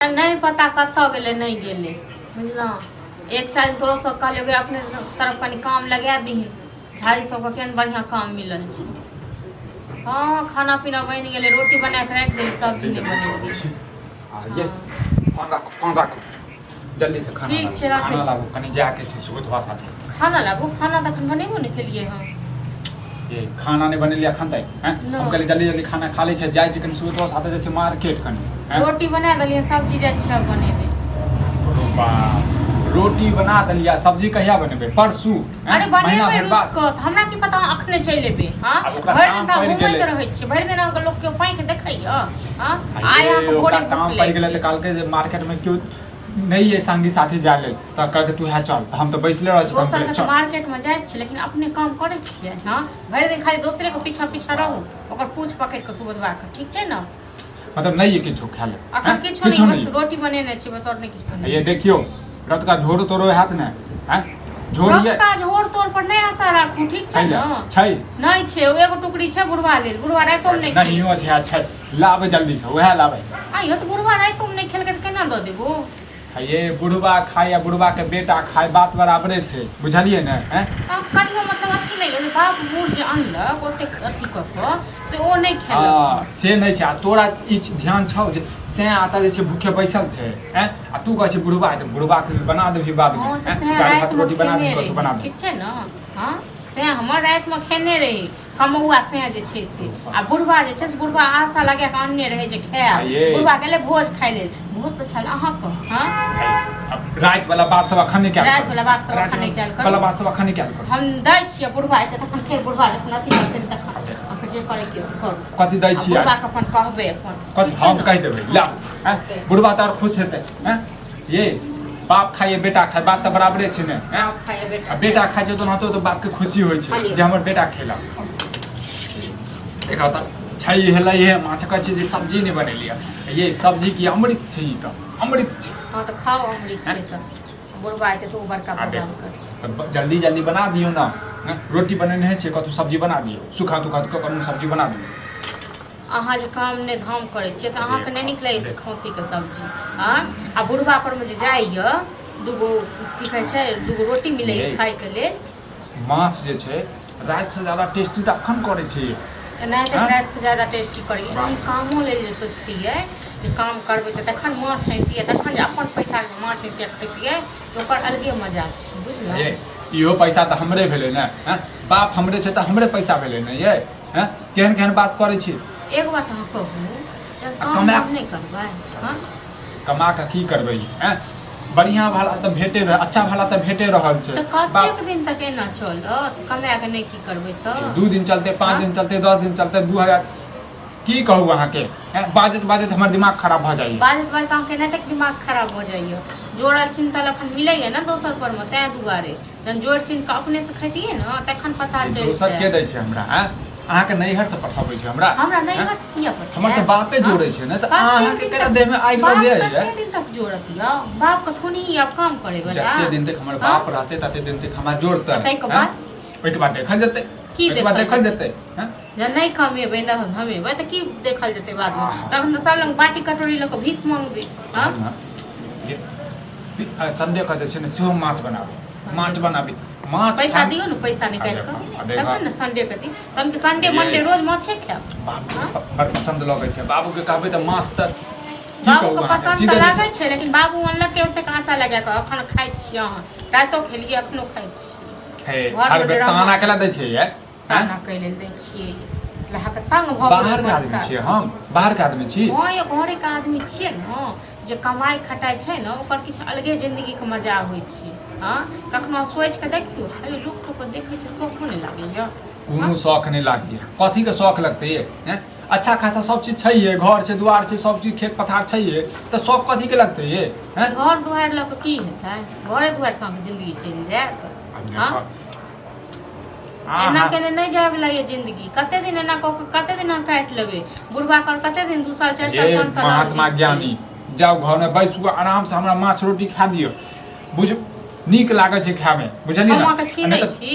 नहि पता कतऽ गेलै नहि गेलै, बुझलहुँ? एक साल तोरो सब कहलियै गे, अपने तरफ कनि काम लगा दीही। झाड़ी सबके केहन बढ़िआँ काम मिलल छै। हँ, खाना पीना बनि गेलै, रोटी बना कऽ राखि देली, सब्जी नहि बनेलियै। आ ये फोन राखू, फोन राखू, जल्दी से खाना ठीक लाबू। छै, राखै खाना छी। लाबू, कनि जाके छै सुबोधवा साथे। खाना लाबू? खाना तऽ एखन बनेबो नहि केलियै हँ। ये खाना नहि बनेलियै अखन तक? हैं? नहि। हम कहलियै जल्दी जल्दी खाना खा लै छै, जाइ छै कनि सुबोधवा साथे, जाइ छै मार्केट कनि, हैं? रोटी बना देलियै, सब्जी जाइ छियै आब बनेबै। अरे बाप, रोटी बना देलियै, सब्जी कहिया बनेबै? परसू, हैं? अरे महीना बनेबै भरि रुकि बाद। कऽ, तऽ हमरा की पता अहाँ अखने चलि एबै। हँ, आब ओकरा भरि काम दिन तऽ पड़ि घुमैत गेलै। रहै छियै, भरि दिन अहाँके लोक केओ पाँखि देखैया? हँ, आ आइ ये अहाँके ओकरा भोरे भूख काम पड़ि लागि गेलै तऽ गेल। कहलकै जे मार्केट में केओ नहि अइ संगी साथी जाय लेल, तऽ कहलकै तू है चल, तऽ हम तऽ बैसले रहै छी, तऽ हम दोसरके कहलियै तऽ चल। मार्केटमे जाइ छियै, लेकिन अपने काम करै छियै? हँ, भरि दिन खाली दोसरेके पीछा पीछा रहू, ओकर पूछ पकड़ि कऽ सुबोधबाके, ठीक छै ने? मतलब नहि अइ किछो खाय लेल? अखन हैं? किछो किछो नहि, नहि। बस रोटी बनेने छी, बस, आओर नहि किछु ये बनेने। देखियौ, रतुका झोरो तोरो हैत ने? हैं, झोर ये? रतुका झोर तोर पर नहि आशा राखू, ठीक छै छै ने? ने छै? नहि छै, ओ एगो टुकड़ी छै बुढ़वा लेल, बुढ़वा रातिोमे नहि खेलकै। नहियो छै आ छै, लाबै जल्दी से, उएह लाबै। आइयो तऽ बुढ़वा रातिोमे नहि खेलकै तऽ केना दऽ देबो? आ ये बुढ़वा खाय या बुढ़वा के बेटा खाय, बात बराबरे छै, बुझलियै ने? हैं? आब कनियो मतलब अथी नहि होय, बाप बूढ़ जे अनलक ओतेक अथी कऽ कऽ, से ओ नहि खेलक। हँ, से नहि छै। आ तोरा ई ध्यान छौ जे सैं आता जे छै भूखे बैसल छै, हैं? आ तू कहै छै बुढ़वा हेतै, बुढ़वा के लेल बना देबही बादमे। हँ, तऽ हैं? सएह दालि भात रातिमे रोटी बना खेने देबही, कथू रही। बना देबही। ठीक छै ने? हँ, सएह हमर रातिमे खेने रही कमौआ, सएह जे छै से। आ बुढ़वा जे छै से बुढ़वा आशा लगा कऽ अनने रहै जे खायब। ये। बुढ़वा गेलै भोज खाय लेल, भोज तऽ छल अहाँके। हँ, राति वाला बात सब अखन नहि कयल राति वाला बात सब अखन नहि कयल करू। वाला बात सब अखन नहि कयल करू। हम दै छियै, बुढ़वा एतै तखन फेर, बुढ़वा जखन अथी करतै तखन अहाँके जे करैके से करू। कथी दै आ छियै? बुढ़वाके अपन कहबै अपन। कथी? ठीक छै हम ने? कहि देबै, लाउ। आँय, बुढ़वा तऽ आओर खुश हेतै। आँय ये, बाप खाइए बेटा खाइ, बात तऽ बराबरे छै ने? आँय? बाप खाइए बेटा आ बेटा खाइ छै तऽ ओनाहितो तऽ बापके खुशी होइ छै खालिए। जे हमर बेटा खेलक। देखा तऽ छै हेलै हे माछ, कहै छै जे सब्जी नहि बनेलियै। ये सब्जी की अमृत छै, ई तऽ अमृत छै। हँ, तऽ खाउ, अमृत छै तऽ। बुढ़वा एतै तऽ ओ बड़का आ भगवान देखू करतै। तऽ जल्दी जल्दी बना दियौ ने। हँ, रोटी बनेने छै, कतहु सब्जी बना दियौ, सूखा तुखा कऽ कोनो सब्जी बना दियौ। अहाँ जे काम नहि धाम करै छियै से अहाँके नहि नीक लगै छै खौतीके सब्जी? हँ, आ बुढ़वा परमे जे जाइए, दूगो की कहै छै, दूगो रोटी मिलैए ये। खायके लेल। माछ जे छै रातिसँ ज्यादा टेस्टी तऽ अखन करै छै। एनाहिते हँ? रातिसँ ज्यादा टेस्टी करैए। वाह। ई कामो लेल जे सोचतियै जे काम करबै तऽ तखन माछ अनितियै, तखन जे अपन पैसाके माछ अनितियै खैतियै, तऽ ओकर अलगे मजा छै, बुझलहुँ? ये इहो पैसा तऽ हमरे भेलै ने? हँ, बाप हमरे छै तऽ हमरे पैसा भेलै ने? ये हँ, केहन केहन बात करै छी। एगो बात अहाँ कहू, जब आ काम कमा धाम नहि करबै? हँ, कमा कऽ की करबै? हँ, बढ़िआँ भाला तऽ भेटे रह, अच्छा भाला तऽ भेटे रहल छै। तऽ बाप कतेक दिन तक एना चलत? कमा कऽ नहि की करबै तऽ? 2 दिन चलतै, 5 हँ? दिन चलतै, 10 दिन चलतै, 2000 की कहू अहाँके? हँ, बाजैत बाजैत हमर दिमाग खराब भऽ जाइए। बाजैत बाजैत अहाँके एना तक दिमाग खराब भऽ जाइए। जोड़ल चिन्तल अखन मिलैए ने दोसर पर मे, तैं दुआरे। जहन जोड़ि चिन्त कऽ अपने से खैतियै ने तखन पता ई दोसर चलितै। के दै छै हमरा? आँय, अहाँके नैहर से पठाबै छै हमरा? हमरा आँय? नैहर से किया पठायब? हमर तऽ बापे हँ? जोड़ै छै ने, तऽ कते अहाँके दिन केना तक देहमे आगि बाप लग जाइए? कते दिन तक जोड़त यौ? बाप के थोड़ी आब काम करे वाला। जते दिन तक हमर हँ? बाप रहतै तते दिन तक हमरा जोड़तै। आ ताहिके आँय? बाद? ओहिके बाद देखल जेतै। की ओहिके बाद देखल देखल जेतै? आँय? जब नहि कमेबै ने धमेबै तऽ की देखल जेतै बादमे? आहा। तखन तऽ सब लग बाटी कटोरी लऽ कऽ भीख मांगबै। हँ, ने जे संडे के जे छै ने सेहो माछ बनाबै, माछ बनाबी, माछ पैसा खायब। दियौ ने, पैसा निकालि आ कऽ देखा। तखन ने संडे के दिन, तहन कि संडे ये। मंडे रोज माछे खायब? बाबू हँ? बड़ पसन्द लगै छै, बाबूके कहबै तऽ माछ तऽ की बाबूके कहू अहाँके, पसन्द सीधे तऽ जे लागै छै, लेकिन बाबू अनलक के ओतेक आशा लगा कऽ, अखन खाइ छियै अहाँ, रातिो खेलियै, अखनो खाइ छियै। हे घरमे हर बेर ड्रामा। ताना केला दै छै ये? ताना कै लेल दै छियै? लहाके तंग भऽ बाहर के आदमी छियै हम, बाहर के आदमी छी। हँ, यो घरे के आदमी छियै ने, जे कमाइ खटाइ छै ने ओकर किछु अलगे जिन्दगीके मजा होइ छै। हँ, कखनो सोचि कऽ देखियौ, अरे लोक सबके देखै छै, शौखो नहि लागैया? कोनो शौख नहि लागैया? कथीके शौख लगतै ये? हैं, अच्छा खासा सब चीज छै ये, घर छै, दुआर छै, सब चीज, खेत पथार छै ये, तऽ शौख कथीके लगतै ये? हैं? घर दुआरि लऽ कऽ की हेतै? घरे दुआरि सँ जिन्दगी चलि जायत? हँ, एना केने नहि जाय वाला ये जिंदगी। कते दिन एना कऽ कऽ कते दिन अहाँ काटि लेबै? बुढ़बा कर कते दिन, 2 साल, 4 साल, ये 5 साल आओर महात्मा जीतै? ज्ञानी, जाउ घरमे बैसू आरामसँ, हमरा माछ रोटी खा दियौ, बुझ नीक लागै छै खायमे, बुझलियै हम ने? अहाँके आ नहि छीनै तऽ छी?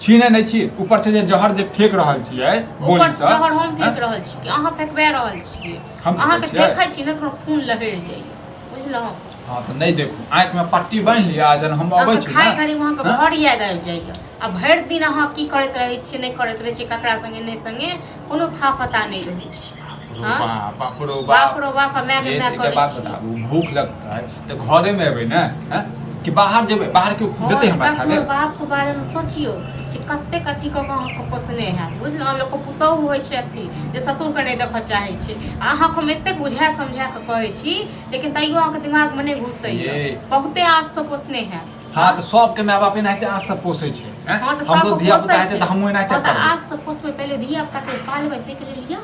छीनै नहि छी, ऊपर से जे जहर जे फेंक रहल छियै ऊपर बोलीसँ। जहर हम फेंक हँ? रहल छी कि अहाँ फेंकबा रहल छियै? हम फेंकै अहाँके छियै? देखै छी ने, थोड़ा खून लहरि जाइए। बुझलहुँ? हँ तऽ नहि देखू, आँखिमे पट्टी बान्हि लिअ आ जहन हम अबै अहाँके छी खाय ने घड़ी अहाँके हँ? घर याद आबि जाइए आ भरि दिन अहाँ की करैत रहै छियै, नहि करैत रहै छियै, ककरा संगे नहि संगे, कोनो था पता नहि रहै छै। बाप रो हँ? बाप, बाप रो बाप बाप। रो बाप आ माय गे ये माय तऽ एकटा करै बात छियै। बताबू, भूख लगतै तऽ घरेमे एबै ने? हँ? कि बाहर जेबै? बाहर केओ देतै हँ, हमरा खाय कखनो लेल? बापके बारेमे सोचियौ जे कतेक अथी कऽ कऽ अहाँके पोसने हैत, बुझलहुँ? लोकके पुतोहु होइ छै अथी जे ससुरके नहि देखऽ चाहै छै। आ अहाँके हम एतेक बुझा समझा कऽ कहै छी, लेकिन तैयो अहाँके दिमागमे नहि घुसैए। ये बहुते आशसँ पोसने हैत। हँ तऽ सबके माय बाप एनाहिते आस से पोसै छै, हैं? हँ तऽ हमरो सबके धिया पुता पोसै हेतै छै। तऽ हमहूँ एनाहिते हँ तऽ करबै। आशसँ पोसबै, पहिले धिया पुताके पालबै, ताहिके लेल यऽ,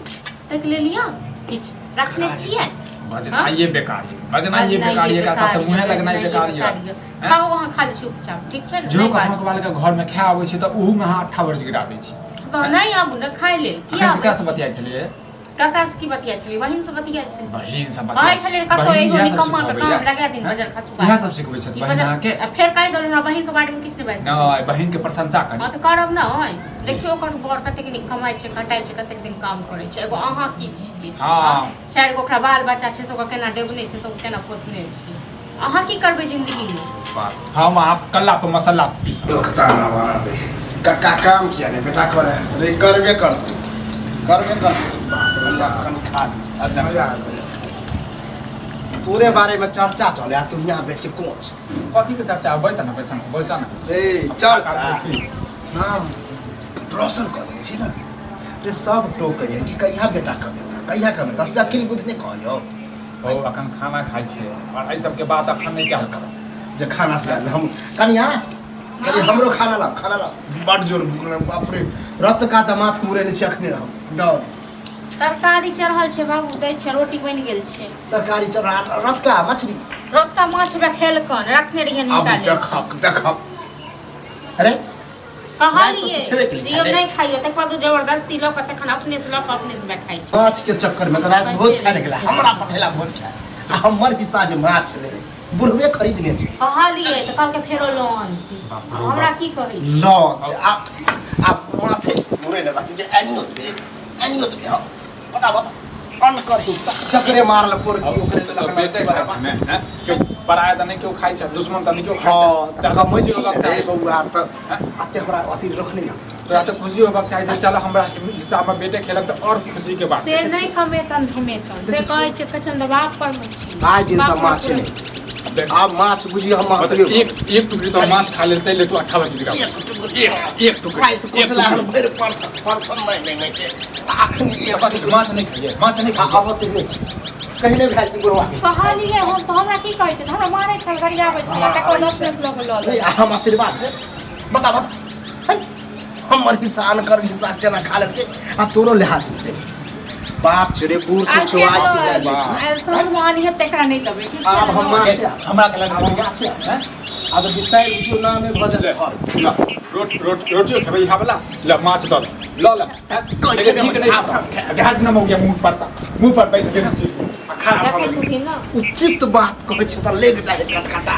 ताहिके लेल यऽ किछु रखने एकरा जे छियै? छै, बजनाइए बेकार यऽ, बजनाइए बेकार यऽ, एकरा साथ तऽ मुँहे लगनाइ बेकार यऽ, हैं? खाउ अहाँ खाली चुपचाप, ठीक छै ने? जो नहि कखनो बाजू। कभाल के घरमे खाय आबै छै तऽ ओहूमे अहाँ अट्ठा बर्ज गिरा दै छी। तऽ नहि आबू ने खाय लेल? किया अखन आबै ककरासँ छी? बतियाइ छलियै? ककरासँ की बतिया छलियै? बहिनसँ बतिया छलियै। बहिन सब कहै छलियै कतौ बहिन एगो इएह सब निकम्मा के सिखबैया। काम लगा दिन हैं? बजर खसुआ इएह सब सिखबै छथि ई बहिन बजर अहाँके? आ फेर कहि देलहुँ, हमरा बहिनके बारेमे किछु नहि बाजि सकै नहि छी। बहिनके प्रशंसा हँ करी। तऽ करब ने। देखियौ ओकर बर कतेक नीक कमाइ छै, खटाइ छै, कतेक दिन काम करै छै। एगो अहाँ की छियै? हँ। चारि गो ओकरा बाल बच्चा छै, से ओकरा केना डेबने छै, सब केना पोसने छै। अहाँ की करबै जिंदगीमे? बात हम अहाँ कल्ला पर मसाला पीसब। लोक ताना बाना दे, कक्का काम किया नहि बेटा करे रे? करबे करतै, करबे करतै। बाप रे बाप, कनि खा ली आ मजा आबि गेलै। तोरे बारेमे चर्चा चले आ तू यहाँ बैठ के कोच। कथी के चर्चा? बैस ने, बैस ने, बैस ने। रे चर्चा नाम रोशन कऽ देने छी ने रे। सब टोकैए कि कहिया बेटा कमेता, कहिया कमेता। से अकिल बुद्धि नहि कहियौ। ओ अखन खाना खाइ छियै और एहि सबके बात अखन नहि कयल करब। जे खाना से हम कनिया कनि हमरो खाना लाओ, खाना लाओ, बड जोर भूख लागल। बाप रे, रत का तऽ माथ मुड़ेने छी अखने हम दऽ। तरकारी चढ़ल छै बाबू, दै छै। रोटी बनि गेल छै। तरकारी चढ़ा, रतका मछली। रतका माछ बे खेलकन, रखने रहियै आब निकाले। देखक देखक अरे कहलियै राति तऽ खेबे केली जे हम छलै। नहि खाइयो, तकर बाद ओ जबरदस्ती लऽ कऽ तखन अपने से लऽ कऽ अपने से खाइ छै। माछ के चक्कर में तऽ राति भोज खाय गेला, हमरा पठेला भोज खाय आ हमर हिस्सा जे माछ रहे बुढ़वे खरीदने छै। कहलियै तऽ कहलकै फेरो लऽ आनती। बाप रे हमरा बाप। की कहै छी? ल आ आ माथे मुड़े ने बाकी जे आनियो देबे, आनियो देबे। हँ बता बता, अन्न कर हिस्सा जकरे मारल पोरकी ओकरे तऽ देलक। बेटे खाइ छै ने, हैं? केओ पराया तऽ नहि केओ खाइ छै, दुश्मन तऽ नहि केओ खाइ हँ छै। तऽ तोरा कमै खुशी छी होबाक रे चाही। बौआ तऽ हैं? अते हमरा अथी रखने ना। तोरा तऽ खुशी होबाक चाही जे चल हमरा हिस्सामे बेटे खेलक तऽ आओर खुशीके बात। से नहि कमेतन धमेतन से कहै छै, कहै छै हम तऽ बाप पर मे छी। आइ दिनसँ बाप माछ पर। नहि देख, आब माछ बुझियो हम मतलब अपने एक एक टुकड़ी तो माछ खा लेते ले तू 58 टुकड़ा एक एक टुकड़ी राति एक कोचला हम टुकड़ी। भरि परसन मारि नहि के अखन ये कथी माछ नहि खाइए? माछ नहि आ खाइए? आबत नहि छै, कहिले भए जेतै बुढ़वा के। कहलियै हम तऽ हमरा की कहै छै? हमरा मारै छल, गरियाबै छल, तकर बाद अपने से लऽ कऽ लऽ नहि ले। आ हम आशीर्वाद देब। बता बता, है, हमर हिस्सा अनकर हिस्सा केना खा लेलकै? आ तोरो लिहाज नहि रे। बाप छै रे, बूढ़ से आइ छुआ फेर छी जाय दै छी। आइ साँझमे आनिहे तऽ एकरा नहि देबै, ठीक छै आब हम ने? माछ हमरा के आब हम माछ आब तऽ बिसरि बुझियौ नामे भऽ ले जायत घर। ल रोट रोट रोटियो खेबै इएह वाला? ल माछ दऽ दे, ल ल। कहै छै लेकिन ठीक ने, नहि आब हम खायब। घाट न मौगिया मुँह पर सा मुँह पर बैस गेल छी आ खा देखै छथिन ने। उचित बात कहै छै तऽ लेग जाइ कटकटा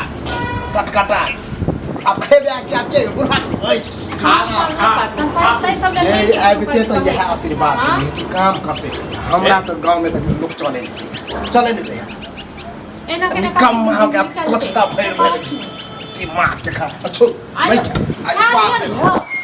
कटकटा। आब खेबे आ के के बुढ़ा के कहै छै। खा ना, खा। ताहि सब लेल ये नहि आबिते तऽ इएह आशीर्वाद हाँ? देलियै कि काम करते रहियै। हमरा तऽ गाँवमे तऽ लोक चलै नहि दैया, चलै नहि दैया। एना केना निकम्मा हो गया। चलतै? कोचता भरि भरि दिमाग के खा छोड़ आइ नहीं खा, आइ खा पास लिअ ने।